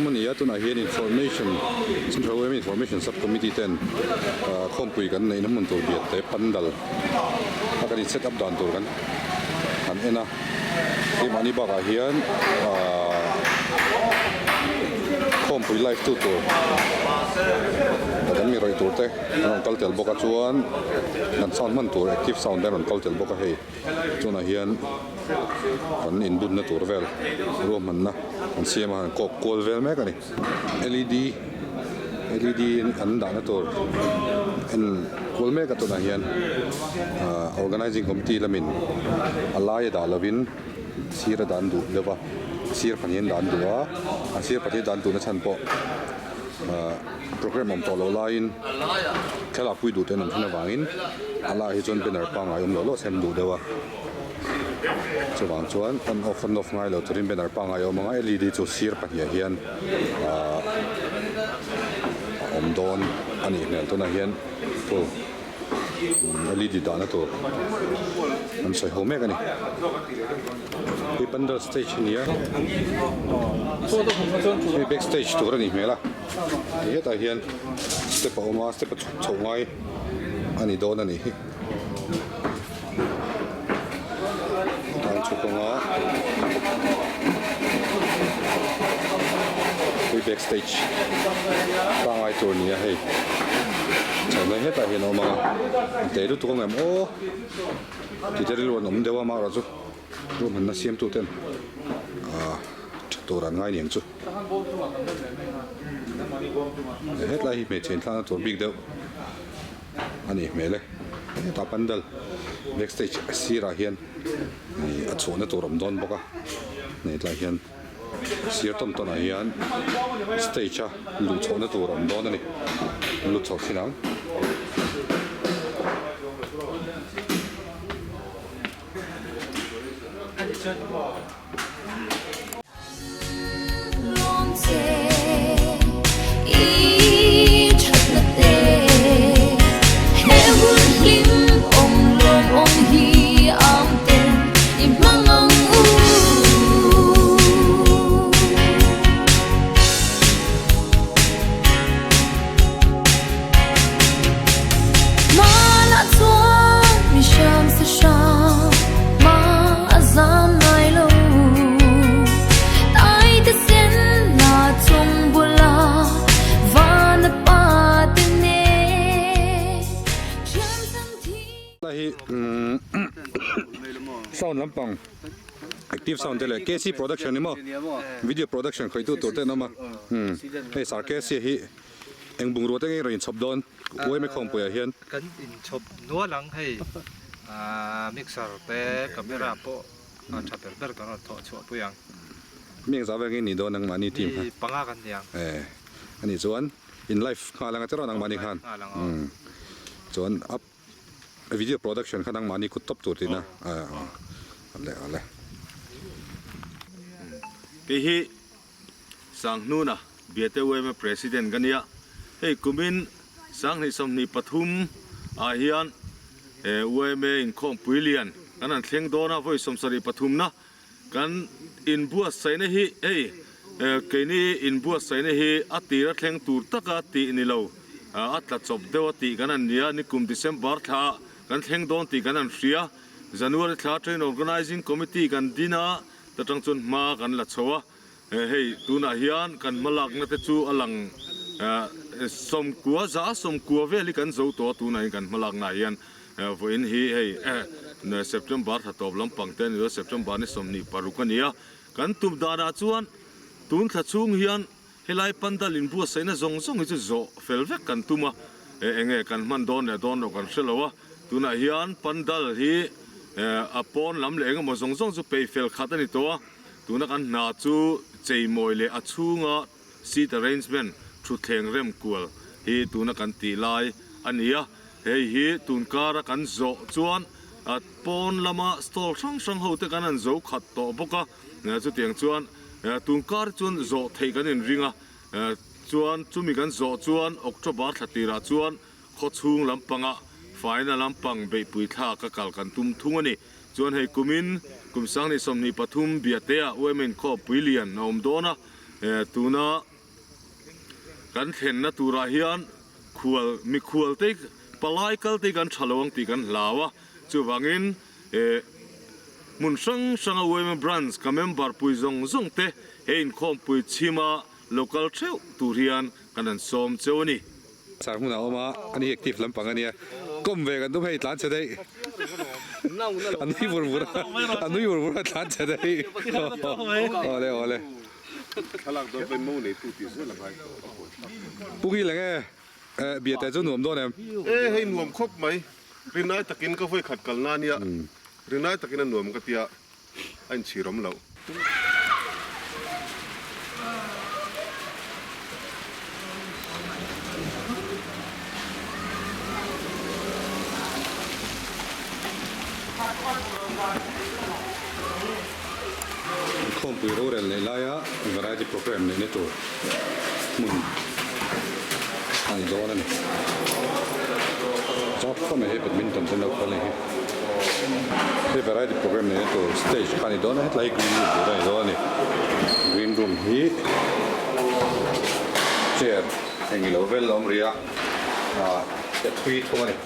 3 a ni a, tunah hian information Central Women Information Sub Committee ten khawmpui kan neihna hmun tur biate pandal a kan in set up dan tur kan han en a, keimahni bakah hian khawmpui live tu tur kan mi rawih tur te an rawn kal tel bawk a chuan kan sound hman tur active sound te an rawn kal tel bawk a hei. Tunah hian kan inbunna tur vel ruahmanna an siam a, an kawk kual vel mek a ni. Led led an dahna tur en kual mek a tunah hian ah organizing committee lamin a laia dah lovin sir a dan duh deuh va, sir pahnih an dan duh a, a sir pahnih a dan duhna chhan pawh ah Programme awm tawh loh laiin thlalak pui duh te an awm thin avangin a laiah hi chuan banner pangngai awm loh loh sem duh deuh a, chuvang chuan on off on off ngai lo turin banner pangngai a awm ang a, led chu sir pahnih ah hian ahh a awm dawn a nih hmel tunah hian full led dahna tur an sawi ho mek a ni. Hei pandal stage a ni a, hei back stage tur a nih hmel a. Ti hetah hian step a awm a step a chhuk chhoh ngai a ni dawn a nih hi tan chhuk anga hei back stage pangai tur a ni a hei chhohna hetah hian a awm anga a te lutuk ang em aw ti te rilru an awm deuh a amaherawhchu ruahmanna siamtu ten ah tha tur an ngai niang chu. Hetlai hi hmeichhe inthlakna tur bik deuh a nih hmel e. Hetah pandal back stage sirah hian a chhuahna tur a awm dawn bawk a, hetlai hian sir tawn tawnah hian stage a luh chhohna tur a awm dawn a ni, lut chho thin ang. Hi sound lampang active sound te leh KC production ni maw video production khawihtu tur te an awm a hei sir KC hi eng bungrua te nge rawn inchhawp dawn uaime khawmpuiah hian. Kan inchhawp nual ang hei mixer te camera pawh a tha ber ber kan rawn thawh chhuah pui ang. Mi engzah vel nge nih dawn ang mahni team kha? Mi panga kan ni ang. Eh anih chuan in live nghal ang a tirawn ang mahni khan. Live nghal ang aw. Chuan up video production kha nangmahni kut tawp tur tihna ale ale. Kei hi Sanghnuna Biate UMA President ka nia. Hei kumin 2023 ah hian UMA inkhawmpui lian kan han thleng dawn a, vawi 73 na kan inbuatsaihna hi hei keini inbuatsaihna hi a tira thleng tur taka tih ni lo, a tla chawp deuh a tih kan han nia. Nikum December thla kan thleng dawn tih kan han hria. January thla Train Organising Committee kan din a, ta tang chuan hma kan la chho a. Hei tunah hian kan hmalakna te chu a lang sawmkua za sawmkua vel hi kan zo tawh a, tunah hian kan hmalakna ah hian vawiin hi hei September thla tawp lampang te a ni lo, September ni 26 a ni a. Kan tum danah chuan tun thla chhung hian helai pandal inbuatsaihna zawng zawng hi chu zawh fel vek kan tum a, enge kan hman dawn leh dawn loh kan hre lo a, tunah hian pandal hi a pawn lam leh engemaw zawng zawng chu peih fel khat a ni tawh a. Tuna kan hna chu cheimawi leh a chhunga seat arrangement thutthleng rem kual hi tuna kan tih lai a ni a. Hei hi tun kara kan zawh chuan pawn lama stall hrang hrang ho te kan han zo khat tawh bawk a. Chutiang chuan tun kar chuan zawh theih kan inring a. Chuan chumi kan zawh chuan October thla tirah chuan khawchhung lampanga faina lampang beihpui thlak a kal kan tum thung a ni. Chuan hei kumin kum 2023 Biatea UMN khawpui lian a awm dawn a, tuna. Kan thlenna turah hian khual mikhual te palai kal te kan tha lo ang tih kan hlau a, chuvangin eh hmun hrang hranga yma branch ka member pui zawng zawng te he inkhawmpui chhima lo kal theuh tur hian kan han sawm cheu a ni. Sar hmunah a awm a, ani hi active lampang a nia, kawm ve kan tum hei tlan chhe daih, a nui vur vur a, a nui vur vur a tlan chhe daih, awle awle. Thlalak dawn pawhin mo neitu tih zel a ngai tawh a pawi thlak. Pu Ngil enge biate chu nuam dawn em? E hei nuam khawp mai, rinai takin ka vawi khat kalna a nia, rinai takin a nuam ka tia a inchhir awm loh. Inkhawmpui rorel neih laia variety programme neihna tur hmun a ni dawn a ni. Chuan khawp mai hei badminton te an lo khawl a ni hi. Hei variety programme neihna tur stage kha a ni dawn a, hetlai hi green room tur a ni dawn a ni. Green room hi chair engilo vel a awm rih a, ah a thui thung a ni.